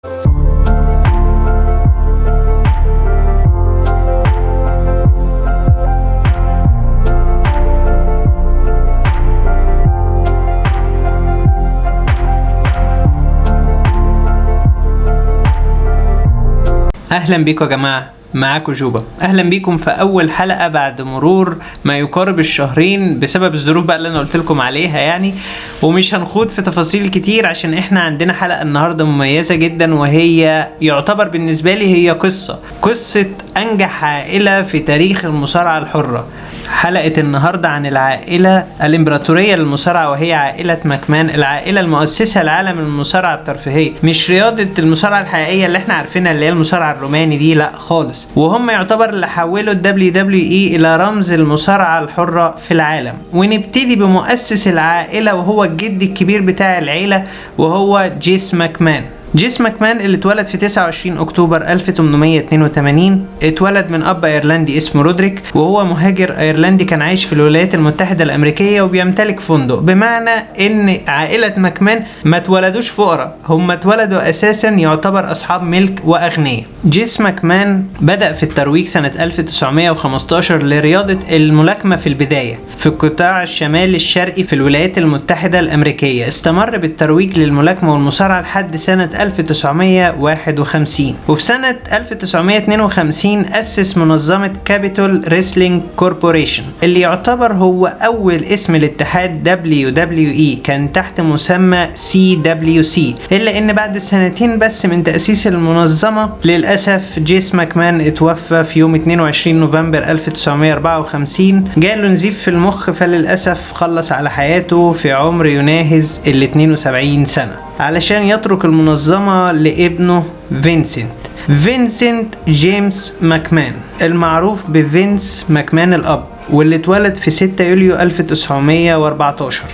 اهلا بيكم يا جماعة، معاكم جوبا. اهلا بيكم في اول حلقة بعد مرور ما يقارب الشهرين بسبب الظروف بقى اللي انا قلت لكم عليها يعني، ومش هنخوض في تفاصيل كتير عشان احنا عندنا حلقة النهارده مميزة جدا، وهي يعتبر بالنسبة لي هي قصة انجح عائلة في تاريخ المصارعة الحرة. حلقة النهاردة عن العائلة الإمبراطورية للمصارعة، وهي عائلة ماكمان، العائلة المؤسسة لعالم المصارعة الترفيهية، مش رياضة المصارعة الحقيقية اللي احنا عارفينها اللي هي المصارعة الروماني دي، لا خالص. وهم يعتبر اللي حولوا ال WWE إلى رمز المصارعة الحرة في العالم. ونبتدي بمؤسس العائلة وهو الجد الكبير بتاع العيلة، وهو جيس ماكمان. جيس ماكمان اللي اتولد في 29 اكتوبر 1882، اتولد من اب ايرلندي اسمه رودريك، وهو مهاجر ايرلندي كان عايش في الولايات المتحدة الامريكية وبيمتلك فندق. بمعنى ان عائلة ماكمان ما اتولدوش فقراء، هم اتولدوا اساسا يعتبر اصحاب ملك واغنياء. جيس ماكمان بدأ في الترويج سنة 1915 لرياضة الملاكمة في البداية في القطاع الشمالي الشرقي في الولايات المتحدة الامريكية. استمر بالترويج للملاكمة والمصارعة لحد سنة 1951، وفي سنة 1952 أسس منظمة Capitol Wrestling Corporation اللي يعتبر هو أول اسم لاتحاد WWE، كان تحت مسمى CWC. إلا إن بعد سنتين بس من تأسيس المنظمة للأسف جيس ماكمان اتوفى في يوم 22 نوفمبر 1954، جاله نزيف في المخ، فللأسف خلص على حياته في عمر يناهز ال 72 سنة، علشان يترك المنظمة لابنه فينسنت جيمس ماكمان المعروف بفينس ماكمان الأب، واللي اتولد في 6 يوليو 1914،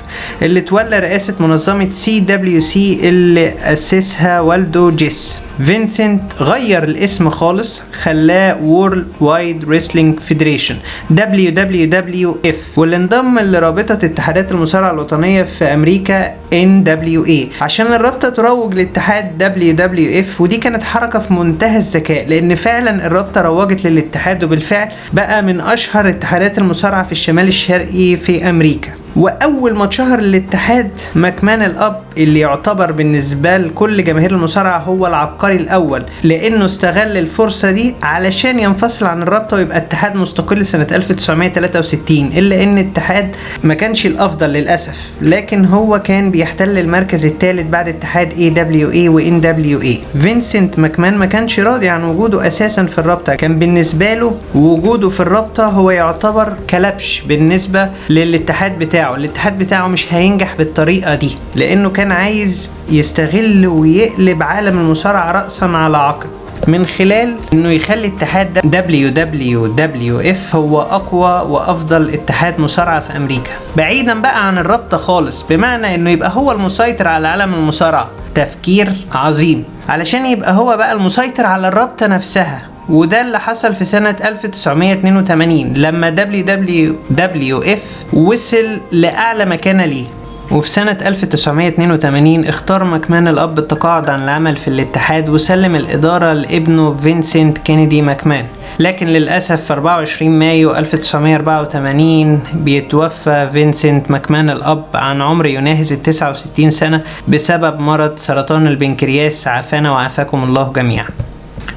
اللي تولى رئاسة منظمة CWC اللي أسسها والده جيس. فينسنت غير الاسم خالص، خلاه World Wide Wrestling Federation WWF، واللي انضم لرابطة اتحادات المصارعة الوطنية في أمريكا NWA عشان الرابطة تروج لاتحاد WWF. ودي كانت حركة في منتهى الذكاء، لأن فعلا الرابطة روجت للاتحاد، وبالفعل بقى من أشهر اتحادات المصارعة في الشمال الشرقي في أمريكا. وأول ما اتشهر الاتحاد، ماكمان الأب اللي يعتبر بالنسبة لكل جماهير المصارعة هو العبقري الأول، لأنه استغل الفرصة دي علشان ينفصل عن الرابطة ويبقى اتحاد مستقل سنة 1963. إلا إن الاتحاد ما كانش الأفضل للأسف، لكن هو كان بيحتل المركز الثالث بعد اتحاد AWA و NWA. فينسنت ماكمان ما كانش راضي عن وجوده أساسا في الرابطة، كان بالنسبة له وجوده في الرابطة هو يعتبر كلبش بالنسبة للاتحاد بتاعه. الاتحاد بتاعه مش هينجح بالطريقة دي، لأنه كان عايز يستغل ويقلب عالم المصارعة رأسا على عقب من خلال انه يخلي اتحاد WWF هو اقوى وافضل اتحاد مصارعة في امريكا، بعيدا بقى عن الرابطة خالص، بمعنى انه يبقى هو المسيطر على عالم المصارعة. تفكير عظيم علشان يبقى هو بقى المسيطر على الرابطة نفسها. وده اللي حصل في سنة 1982 لما WWF وصل لأعلى مكانة ليه. وفي سنة 1982 اختار ماكمان الأب التقاعد عن العمل في الاتحاد وسلم الإدارة لابنه فينسنت كينيدي ماكمان. لكن للأسف في 24 مايو 1984 بيتوفى فينسنت ماكمان الأب عن عمر يناهز ال 69 سنة بسبب مرض سرطان البنكرياس، عافانا وعافاكم الله جميعا.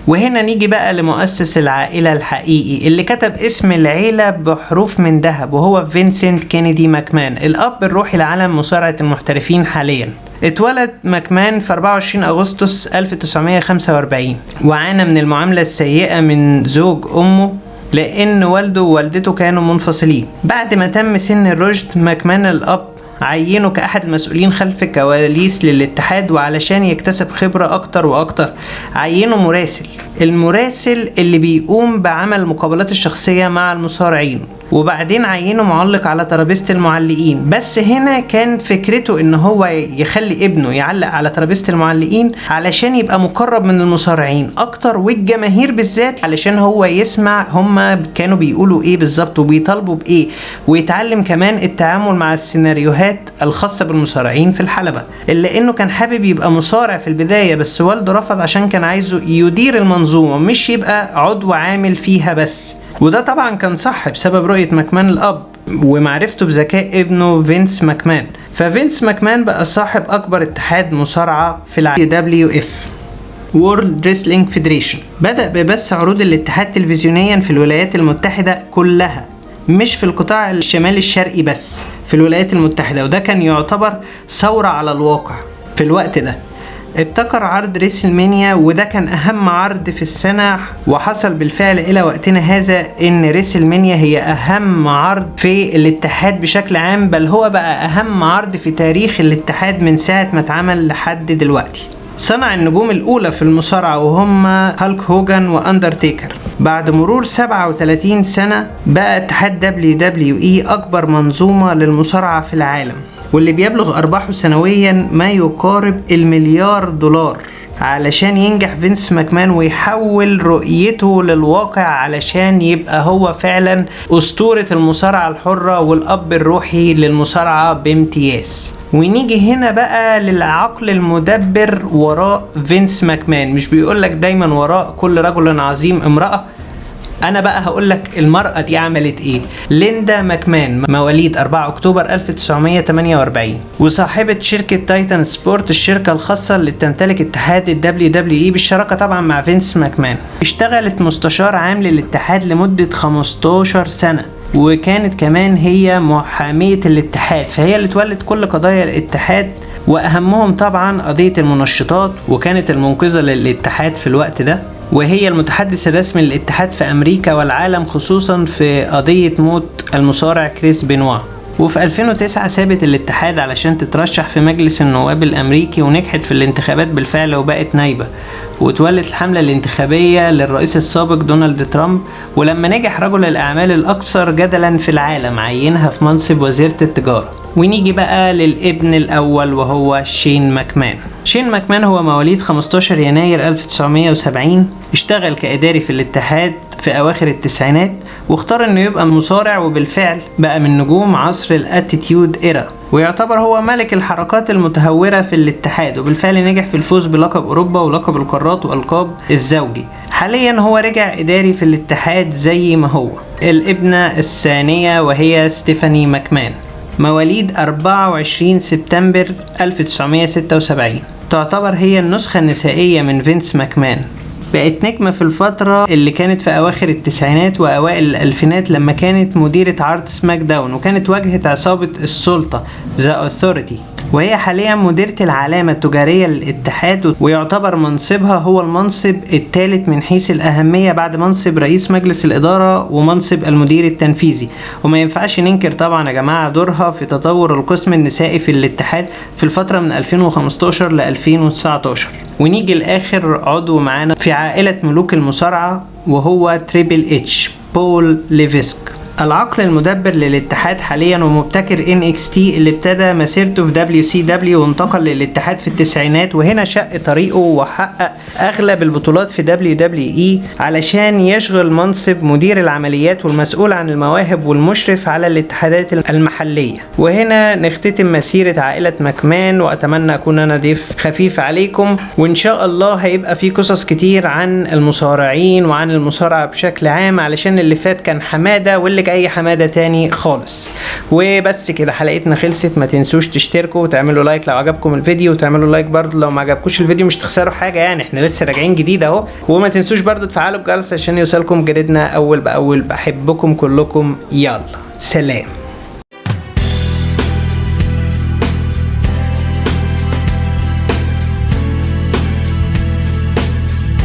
وهنا نيجي بقى لمؤسس العائلة الحقيقي اللي كتب اسم العيلة بحروف من ذهب، وهو فينسنت كينيدي ماكمان، الأب الروحي لعالم مصارعة المحترفين حاليا. اتولد ماكمان في 24 أغسطس 1945، وعانى من المعاملة السيئة من زوج أمه لأن والده ووالدته كانوا منفصلين. بعد ما تم سن الرشد، ماكمان الأب عينه كأحد المسؤولين خلف الكواليس للاتحاد، وعلشان يكتسب خبرة أكتر وأكتر عينه مراسل، المراسل اللي بيقوم بعمل المقابلات الشخصية مع المصارعين. وبعدين عينه معلق على ترابيزة المعلقين. بس هنا كان فكرته ان هو يخلي ابنه يعلق على ترابيزة المعلقين علشان يبقى مقرب من المصارعين اكتر والجماهير بالذات، علشان هو يسمع هما كانوا بيقولوا ايه بالظبط وبيطالبوا بايه، ويتعلم كمان التعامل مع السيناريوهات الخاصة بالمصارعين في الحلبة. الا انه كان حابب يبقى مصارع في البداية، بس والده رفض عشان كان عايزه يدير المنظومة مش يبقى عضو عامل فيها بس. وده طبعا كان صح بسبب رؤية ماكمان الأب ومعرفته بذكاء ابنه فينس ماكمان. ففينس ماكمان بقى صاحب أكبر اتحاد مصارعة في العالم، WF World Wrestling Federation. بدأ ببث عروض الاتحاد تلفزيونيا في الولايات المتحدة كلها، مش في القطاع الشمالي الشرقي بس، في الولايات المتحدة، وده كان يعتبر ثورة على الواقع في الوقت ده. ابتكر عرض ريسلمانيا، وده كان اهم عرض في السنة، وحصل بالفعل الى وقتنا هذا ان ريسلمانيا هي اهم عرض في الاتحاد بشكل عام، بل هو بقى اهم عرض في تاريخ الاتحاد من ساعة ما اتعمل لحد دلوقتي. صنع النجوم الأولى في المصارعة وهم هالك هوجان وأندرتيكر. بعد مرور 37 سنة بقى اتحاد WWE أكبر منظومة للمصارعة في العالم، واللي بيبلغ أرباحه سنويا ما يقارب $1 مليار. علشان ينجح فينس ماكمان ويحول رؤيته للواقع، علشان يبقى هو فعلا أسطورة المصارعة الحرة والأب الروحي للمصارعة بامتياز. ونيجي هنا بقى للعقل المدبر وراء فينس ماكمان. مش بيقولك دايما وراء كل رجل عظيم امرأة؟ انا بقى هقول لك المرأة دي عملت ايه. ليندا ماكمان، مواليد 4 اكتوبر 1948، وصاحبة شركة تايتان سبورت، الشركة الخاصة اللي بتمتلك اتحاد ال WWE بالشراكة طبعا مع فينس ماكمان. اشتغلت مستشار عام للاتحاد لمدة 15 سنة، وكانت كمان هي محامية الاتحاد، فهي اللي تولت كل قضايا الاتحاد واهمهم طبعا قضية المنشطات، وكانت المنقذة للاتحاد في الوقت ده، وهي المتحدث الرسمي للاتحاد في أمريكا والعالم، خصوصا في قضية موت المصارع كريس بينوا. وفي 2009 سابت الاتحاد علشان تترشح في مجلس النواب الأمريكي، ونجحت في الانتخابات بالفعل وبقت نايبة، وتولت الحملة الانتخابية للرئيس السابق دونالد ترامب. ولما نجح رجل الأعمال الأكثر جدلا في العالم عينها في منصب وزيرة التجارة. ونيجي بقى للابن الأول وهو شين ماكمان. شين ماكمان هو مواليد 15 يناير 1970، اشتغل كإداري في الاتحاد في أواخر التسعينات، واختار انه يبقى مصارع، وبالفعل بقى من نجوم عصر ال Attitude Era، ويعتبر هو ملك الحركات المتهورة في الاتحاد، وبالفعل نجح في الفوز بلقب أوروبا ولقب القارات وألقاب الزوجي. حاليا هو رجع إداري في الاتحاد زي ما هو. الابنة الثانية وهي ستيفاني ماكمان، مواليد 24 سبتمبر 1976، تعتبر هي النسخة النسائية من فينس ماكمان. بقت نجمة في الفترة اللي كانت في أواخر التسعينات وأوائل الألفينات، لما كانت مديرة عرض سماك داون، وكانت واجهة عصابة السلطة The Authority، وهي حاليا مديرة العلامة التجارية للاتحاد، ويعتبر منصبها هو المنصب الثالث من حيث الأهمية بعد منصب رئيس مجلس الإدارة ومنصب المدير التنفيذي. وما ينفعش ننكر طبعا يا جماعة دورها في تطور القسم النسائي في الاتحاد في الفترة من 2015 ل 2019. ونيجي لآخر عضو معانا في عائلة ملوك المصارعة وهو تريبل اتش، بول ليفسك، العقل المدبر للاتحاد حاليا ومبتكر NXT اللي ابتدى مسيرته في WCW وانتقل للاتحاد في التسعينات، وهنا شق طريقه وحقق اغلب البطولات في WWE علشان يشغل منصب مدير العمليات والمسؤول عن المواهب والمشرف على الاتحادات المحلية. وهنا نختتم مسيرة عائلة ماكمان، واتمنى اكون انا ضيف خفيف عليكم، وان شاء الله هيبقى في قصص كتير عن المصارعين وعن المصارعة بشكل عام، علشان اللي فات كان حمادة واللي جاي حمادة تاني خالص. وبس كده حلقتنا خلصت. ما تنسوش تشتركوا وتعملوا like لو عجبكم الفيديو، وتعملوا like برضو لو ما عجبكوش الفيديو، مش تخسروا حاجة يعني، احنا لسه راجعين جديد اهو. وما تنسوش برضو تفعلوا الجرس عشان يوصلكم جديدنا اول باول. بحبكم كلكم، يلا سلام.